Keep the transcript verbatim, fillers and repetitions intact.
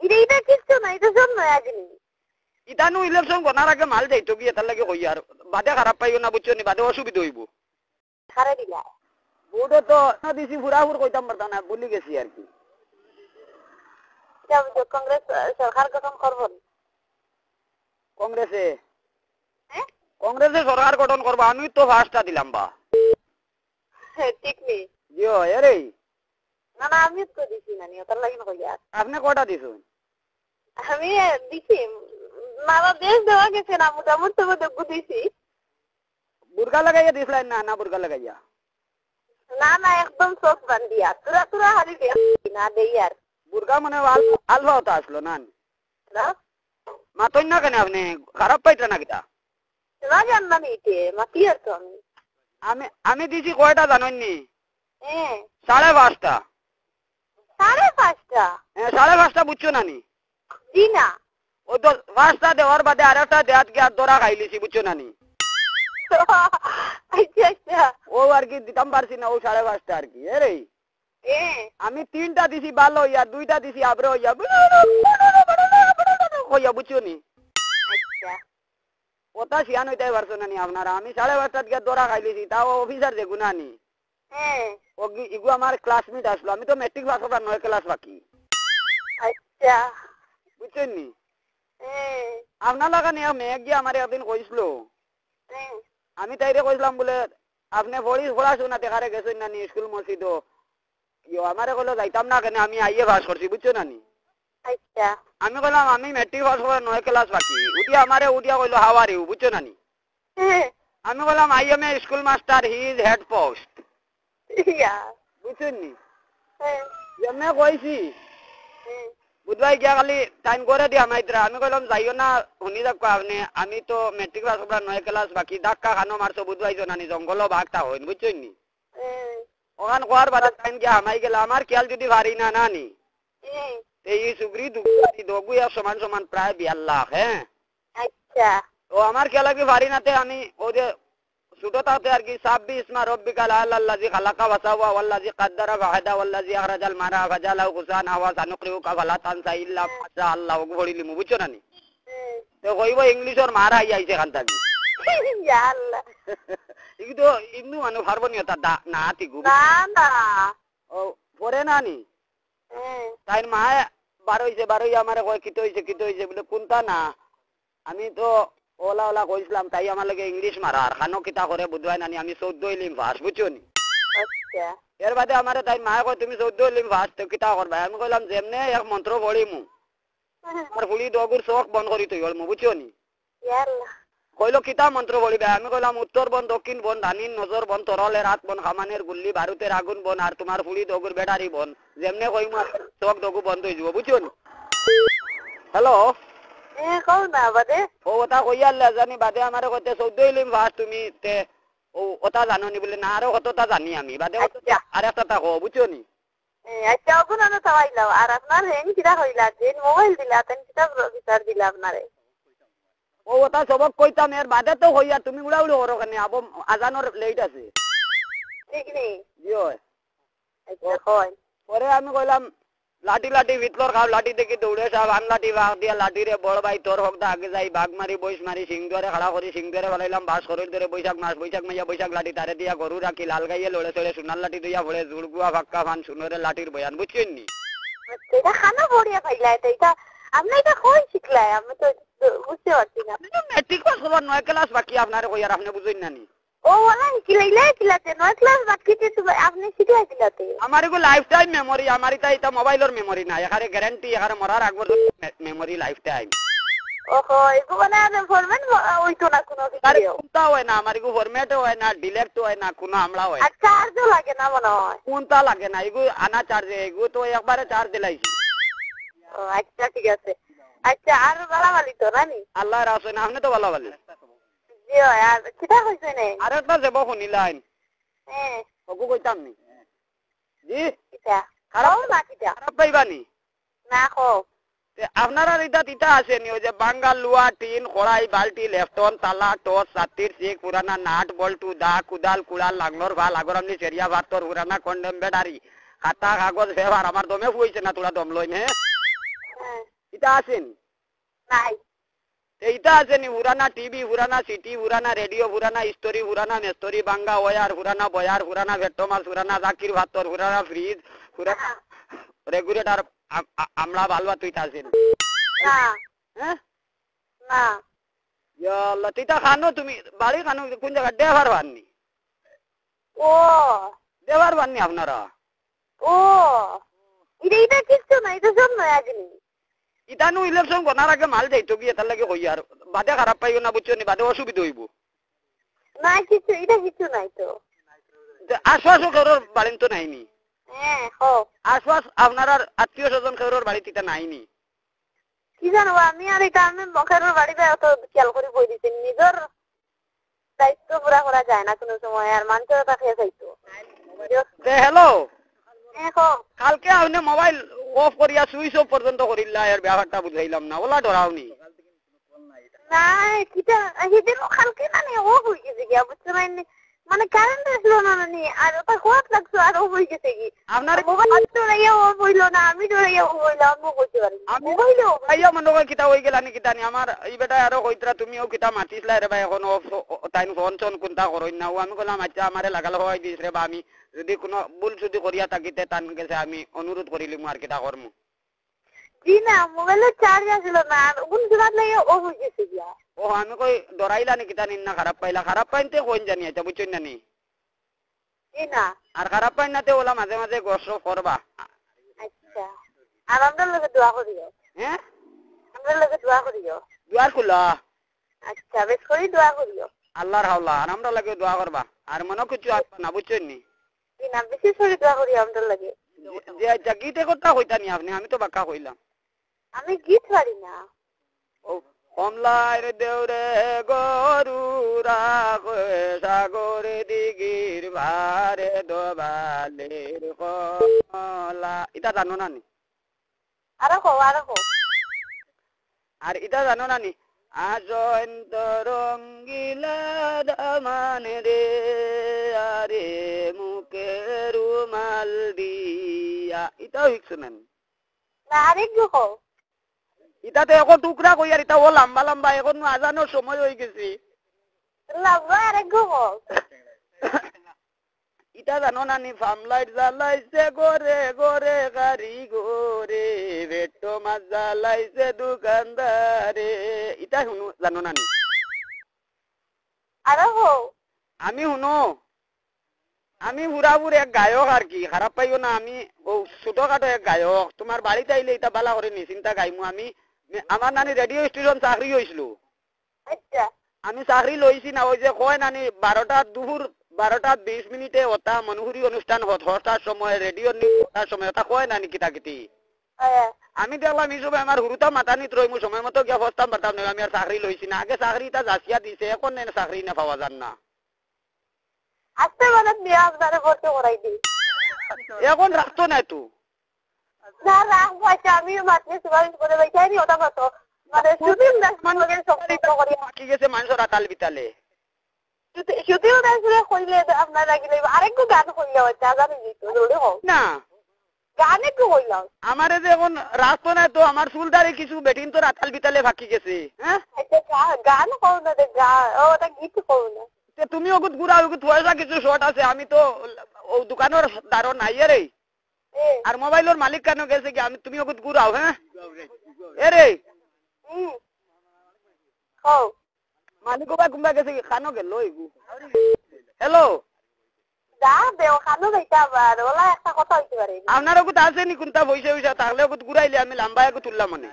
কিরে, ইটা কিচ্ছু না, ইটা সব নয়া জিনিস। ইতা নু ইলেকশন গনার আগে মাল যাইতো গিয়া, তার লাগি কইয়ার। বাদে খারাপ পাইও না, বুঝছো নি? বাদে অসুবিধা অইবো। কারে দিলা? ভোটে তো না দিছি, ফুরাফুর কইতাম পারতাম না, ভুলি গেছি আর কি। ইটা বুঝছো, কংগ্রেস, আহ, সরকার গঠন করবো নি? কংগ্রেসে? হ্যাঁ? কংগ্রেসে সরকার গঠন করবো, আমি তো ফার্স্টটা দিলাম বা। হ্যাঁ, ঠিক নি। জি অয়, এরে। না, না, আমি তো দিছি না নি, ওটার লাগি না কইয়া। আপনি কয়টা দিছুন? আমি, আহ, দিছি, উম, মারা দেশ দেওয়া গেছে না, মোটামুটি তো দেখবো দিছি। বুরকা লাগাইয়া দিছলাই না, না বুরকা লাগাইয়া? না, না, একদম চোখ বান্ধিয়া। তুরা তুরা খালি দেখ না দেই আর। বুরকা মানে আল-, আলফা ওটা আসলো না নি? না। মাতইন না কেনে আপনি? খারাপ পাইতা না কিতা? না জানলাম ইতে, মাতি আর তো আমি। আমি, আমি দিছি কয়টা জানইন নি? হ্যাঁ। সাড়ে পাঁচটা। সাড়ে পাঁচটা? হ্যাঁ, সাড়ে পাঁচটা বুঝছো না নি? জি না। ও তো পাঁচটা দেওয়ার বাদে আরেকটা দেয়াত গিয়া ধরা খাইলিছি, বুঝছো না নি? আচ্ছা, আচ্ছা। ও আর কি দিতাম পারছি না, ও সাড়ে পাঁচটা আর কি। এরে, এ। আমি তিনটা দিছি ভালো অইয়া, দুইটা দিছি আবরে অইয়া, অইয়া, বুঝছো নি? আচ্ছা। ওটা শিয়ান অইতায় পারছো না নি আপনারা? আমি সাড়ে পাঁচটাত গিয়া ধরা খাইলিছি, তাও অফিসার যেগু না নি। হ্যাঁ। ওগি-, ইগু আমার ক্লাসমেট আসলো, আমি তো মেট্রিক পাস করার নয় ক্লাস বাকি। আচ্ছা। বুঝছইন নি? হ্যাঁ। আপনার লাখান এক মেয়ে গিয়া আমারে একদিন কইছিল। হ্যাঁ। আমি তাইরে কইছিলাম বুলে, আপনি পড়ি-, পড়াশোনা দেখারে গেছইন না নি স্কুল মসজিদও? ইয়ো, আমারে কইলো, "যাইতাম না কেনে, আমি আইএ পাস করছি," বুঝছো না নি? আচ্ছা। আমি কইলাম, "আমি মেট্রিক পাস করার নয় ক্লাস বাকি।" উঠিয়া আমারে উঠিয়া কইলো, "How are you?" বুঝছো না নি? হ্যাঁ। আমি কইলাম, "I am a school master, he is head post।" ইয়া। বুঝছইন নি? হ্যাঁ। এমনে কইছি। হ্যাঁ। বুধবাই গিয়া খালি টাইম করে দিয়া মাইত্রা। আমি কইলাম, "যাইও না, হুনি যাউক্কা আপনে, আমি তো মেট্রিক পাস করার নয় ক্লাস বাকি, ধাক্কা খানো মারছো বুধবাই জনানি, জঙ্গলও বাঘ তা হইন," বুঝছইন নি? হ্যাঁ। ওখান কওয়ার বাদে তাইন গিয়া হামাই গেলা, আমার খেয়াল যদি পারি না, না নি? হ্যাঁ। তে ই সুগ্রি দুগ্রি দগু এক সমান সমান প্রায় বিয়ার লাখ, হ্যাঁ? আচ্ছা। ও আমার খেয়াল কি পারি না তে আমি ও যে ছোট থাকতে আর কি, "সাব্বি ইসমা রব্বিকাল আ'লা আল্লাযী খালাকা ফাসাওয়া ওয়াল্লাযী কাদ্দারা ফাহাদা ওয়াল্লাযী আখরাজাল মারআ ফাজাআলাহু গুসাআন আহওয়া সানুকরিউকা ফালা তানসা ইল্লা মা শা আল্লাহ" ওগু পড়িলিমু, বুঝছো না নি? হুম। তো কইব ইংলিশর মার আই আইছে খান থাকি। ইয়া আল্লাহ। ইগু তো ইন্দু মানু পারবো নি ওটা দা-, না তিগু। না, না। ও, পড়ে না নি? হুম। তাইর মায়ে বার অইছে, বার অইয়া আমারে কয়, "কিতা অইছে, কিতা অইছে?" বুলে, "কুন্তা না।" আমি তো ওলা ওলা কইছিলাম, তাই আমার লগে ইংলিশ মারার, খানো কিতা করে বুধবাই নানি, আমি চৌদ্দ ইলিম পাস, বুঝছো নি? আচ্ছা। এর বাদে আমারে তাইর মায়ে কয়, "তুমি চৌদ্দ ইলিম পাস, তো কিতা করবায়?" আমি কইলাম, "যেমনে এক মন্ত্র পড়িমু।" আমার ফুড়ি দগুর চোখ বন্ধ করি তুই ওর মুখ, বুঝছো নি? ইয়া আল্লাহ। কইলো, "কিতা মন্ত্র পড়িবে?" আমি কইলাম, "উত্তর বন, দক্ষিণ বন, রানীর নজর বন, তরলের আত বন, কামানের গুল্লি, বারুদের আগুন বন, আর তোমার ফুড়ি দগুর ব্যাটারি বন।" যেমনে কইমু, আর চোখ দগু বন্ধ অই যাব, বুঝছো নি? হ্যালো? এ, কও না, বাদে? ও, ওটা কইয়ার লে জানি, বাদে আমারে কইতে, "চৌদ্দ ইলিম পাস তুমি, তে, ও, ওটা জানো নি?" বুলে, "না, আরো কতটা জানি আমি।" বাদে কইতে, আচ্ছা। "আর একটা তা কও, বুঝছো নি?" এ, আচ্ছা, অগুন আনো চাওয়াইলাও। আর আপনার হেন কিরা কইলা যে মোবাইল দিলা, তেন কিতা বিচার দিলা আপনারে? ও, ওটা সবক কইতাম, এর বাদে তো কইয়া তুমি উড়াউড়ি করো কেনে? আবো আজানর লেট আছে। ঠিক নি? জি অয়। আচ্ছা, কয়। পরে আমি কইলাম, "লাঠি লাঠি ভিতলর খাও, লাঠি দেখি দৌড়ে সাপ, আন লাঠি বাঘ দিয়া লাঠি রে, বড় ভাই তোর হক দা আগে যাই, বাঘ মারি, বইস মারি, সিং দুয়ারে খাড়া করি, সিং দুয়ারে ফালাইলাম, বাস করইল ধরে বৈশাখ মাস, বৈশাখ মাইয়া বৈশাখ লাঠি তারে দিয়া গরু রাখি, লাল গাইয়ে লড়ে চড়ে, সোনার লাঠি দইয়া পড়ে, জুড়গুয়া ফাক্কা ফান, সুনরে লাঠির বয়ান", বুঝছইন নি? এটা খানো পড়িয়া পাইলা, এটা, এটা, আপনি এটা কই শিখলাই? আমি তো বুঝতে পারছি না। আপনি তো মেট্রিক পাস করবার নয় ক্লাস বাকি আপনারে কই, আর আপনি বুঝইন না নি? ও, ওলা শিখিলাইলে শিখিলাতে, নয় ক্লাস বাকি যে তুমি, আপনি শিখলাই শিখিলাতে। আমার এগু লাইফ টাইম মেমোরি, আমার এটা, এটা মোবাইলর মেমোরি না, এখানে গ্যারান্টি, এখানে মরার আগ পর্যন্ত মে-, মেমোরি লাইফ টাইম। ওহো, এগু মানে আর ফরম্যাট ম-, ওইতো না কোনো আরে, কিছুও। কোনটা হয় না, আমার এগু ফরম্যাটও হয় না, ডিলেটও হয় না, কোনো আমলা হয় না। আর চার্জও লাগে না মনে হয়। কোনটা লাগে না, এগু আনা চার্জে, এগু তো একবারে চার্জ দিলাইছি। ও, আচ্ছা, ঠিক আছে। আচ্ছা, আর বালাবালি তো, না নি? আল্লাহ রাসে না, আপনি তো বালাবালি। জি অয়, আর কিতা কইছে নে? আর একটা যাব হুনিলাইন। হ্যাঁ। ওগু কইতাম নি। জি? কিতা? খারাপ, কও না কিতা? খারাপ পাইবা নি? না, কও। তে আপনারার ইটা তিতা আছে নি, ওই যে বাঙ্গাল, লুয়া, টিন, কড়াই, বালতি, লেফটন, তালা, টর্চ, ছাতির চিক, পুরানা নাট, বল্টু, দা, কুদাল, কুড়াল, লাংলর ভাল, আগর আমলি চেরিয়া ভাতর, পুরানা কন্ডেম ব্যাটারি, খাতা, কাগজ, পেপার, আমার দমে ফুয়েছে না, তোরা দম লইন, হ্যাঁ? হ্যাঁ। ইতা আছে নি? নাই। তে ইতা আছে নি? পুরানা টিভি, পুরানা সিডি, পুরানা রেডিও, পুরানা ইস্তরি, পুরানা মেস্তরি, ভাঙ্গা ওয়ার, পুরানা বয়ার, পুরানা ভেট্টো মাছ, পুরানা জাকির ভাতর, পুরানা ফ্রিজ, পুরানা রেগুলেটর, আম-, আ-, আমলা বালবা তুই তা আছে নি? না। হ্যাঁ? না। ইয়া আল্লাহ, তে ইতা খানো তুমি, বাড়ি খানো কোন জাগা? ডেবার বান্নি। ও। ডেবার বান্নি আপনারা? ও। ইতা, ইতা কিচ্ছু না, ইতা সব নয়া জিনিস। ইতা নু ইলেকশন গনার আগে মাল যাইতো গিয়া, তার লাগি কইয়ার। বাদে খারাপ পাইও না, বুঝছো নি? বাদে অসুবিধা অইবো। না, কিচ্ছু, ইতা কিচ্ছু নাই তো। তে আশপাশও কেউর বাড়িত তো নাই নি? হ্যাঁ, হো। আশপাশ আপনারার আত্মীয় স্বজন কেউর বাড়িত ইতা নাই নি? কি জানো, আমি আর ইতা আমি কেউর বাড়িত অত খেয়াল করি বই দিছি। নিজর দায়িত্ব পুরা করা যায় না কোনো সময়, আর মানুষের কথা খেয়ে যাইতো। তে হ্যালো। হ্যাঁ, কও। কালকে আপনি মোবাইল অফ করিয়া সুইচ অফ পর্যন্ত করিলা, এর ব্যাপারটা বুঝাইলাম না, ওলা ডরাওনি। না, কিতা, সেদিন কালকে মানে অফ হয়ে গেছে গিয়া, বুঝছো না? এমনি মানে কারেন্ট আসলো না, মানে, আর ওটা হওয়ার লাগছে, আর অফ হয়ে গেছে কি? আপনার মোবাইল ডরাইয়া অফ হইলো না, আমি ডরাইয়া অফ হইলাম, আমি বুঝতে পারি না। আমি মোবাইলে অফ হইলো। আইয়া মনে হয় কিতা হয়ে গেল, আনি কিতা নি, আমার এই বেটা আরো কইতরা, তুমিও কিতা মাতিসলা রে ভাই, এখন অফ, ও, ও, তাইন ফোন টোন কোনটা করইন না, ও আমি কইলাম, "আচ্ছা, আমারে লাগাল হওয়াই দিস রে বা, আমি যদি কোনো ভুল ত্রুটি করিয়া থাকিতে তান গেছে আমি অনুরোধ করিলিমু আর কিতা করমু।" জি না, মোবাইলর চার্জ আছিল না, আর কোন সময় লাগে অফ হয়ে গেছে গিয়া। ও, আমি কই ডরাইলা নি কিতা নি না খারাপ পাইলা, খারাপ পাইনতে কইন জানি, আচ্ছা, বুঝছইন না নি? জি না। আর খারাপ পাইন না তে ওলা মাঝে মাঝে গসরফ করবা। আচ্ছা। আর আমরার লাগি দোয়া করিও। হ্যাঁ? আমরার লাগি দোয়া করিও। দুয়ার খোলা। আচ্ছা, বেশ করি দোয়া করিও। আল্লাহর হাওলা, আর আমরার লাগিও দোয়া করবা। আর মনো কিছু আনবা না, বুঝছইন নি? জি না, বিশেষ করি দোয়া করিও আমরার লাগি। যে, যে, আচ্ছা, গীত একটা কইতা নি আপনি, আমি তো বাক্কা কইলাম। আমি গীত পারি না। ও, কমলার দেউরে গরু রাখে সাগর দিঘির পারে দোবালের কমলা। ইটা জানো না নি? আরো কও, আরো কও। আর ইটা জানো না নি? আসন্ত রঙ্গিলা দামান রে, আরে মুখে রুমাল দিয়া। ইটাও শিখছো না নি? না, আরেকটু কও। ইটা তো এখন টুকরা কই, আর ইটা ও লম্বা লম্বা, এখন নু আজানোর সময় হয়ে গেছে। লম্বা আরেকটু কও। ইটা জানো না নি? ফামলাইট জ্বালাইছে ঘরে ঘরে কারিগরে, ভেট্টো মাছ জ্বালাইছে দোকানদারে। ইটা হুনো, জানো না নি? আরো কও। আমি হুনো, আমি হুরাবুর এক গায়ক আর কি, খারাপ পাইও না, আমি ও ছোটখাটো এক গায়ক। তোমার বাড়িত আইলে ইটা বালা করে নিশ্চিন্তা গাইমু আমি। মে-, আমার নানি রেডিও স্টেশন চাকরি হইছিল। আচ্ছা। আমি চাকরি লইছি না, ওই যে কয় নানি বারোটা দুপুর বারোটা বিশ মিনিটে ওটা মনোহরি অনুষ্ঠান হত-, হটার সময়, রেডিও নিউজ হটার সময়, ওটা কয় নানি কিতা কিতি। হ্যাঁ। আমি দেখলাম এই সময় আমার হুরুতা মাতানিত রইমু, সময় মতো গিয়া ফস্তাম পারতাম না, আমি আর চাকরি লইছি না। আগে চাকরি ইটা যাচিয়া দিছে, এখন নেন চাকরি না পাওয়া যার না। আস্তে মানে বিয়া আপনারে ভর্তি করাই দিই। এখন রাখতো না তো। না, রাখবো, আচ্ছা, আমিও মাতলে সুপারিশ করে ভাই, জানি ওটা কত। মানে, সুদিন দাস মানে সম্পর্ক করি। বাকি গেছে মানুষের আতাল বিতালে। সুদি-, সুদিন দাস রে কইলে তো আপনার লাগি লইব। আরেকটু গান কইলে হচ্ছে, আজান দিত, জরুরি হোক। না। গান একটু কইলাম। আমারে যে এখন রাখতো না তো, আমার চুলদারি কিছু বেটিন তো রাতাল বিতালে বাকি গেছে, হ্যাঁ? আচ্ছা, গা-, গান কও না রে, গা-, ও, ওটা গীত কও না। তে তুমি ওগুত ঘুরাও, ওগুত পয়সা কিছু শর্ট আছে, আমি তো ও দোকানের দারো নাই রে। এ। আর মোবাইলের মালিক কেন গেছে কি? আমি, তুমি ওগুত ঘুরাও, হ্যাঁ? এ রে। হুম। কও। মালিক ওবা কুম্বা গেছে কি? খানো গেল ওইগু। হ্যালো। যা দেও, খানো যাইতে আবার, ওলা একটা কথা হইতে পারে। আপনার ওগুত আছে নি কোনটা পয়সা পয়সা? তাহলে ওগুত ঘুরাইলে আমি লম্বা এগু তুললাম মনে।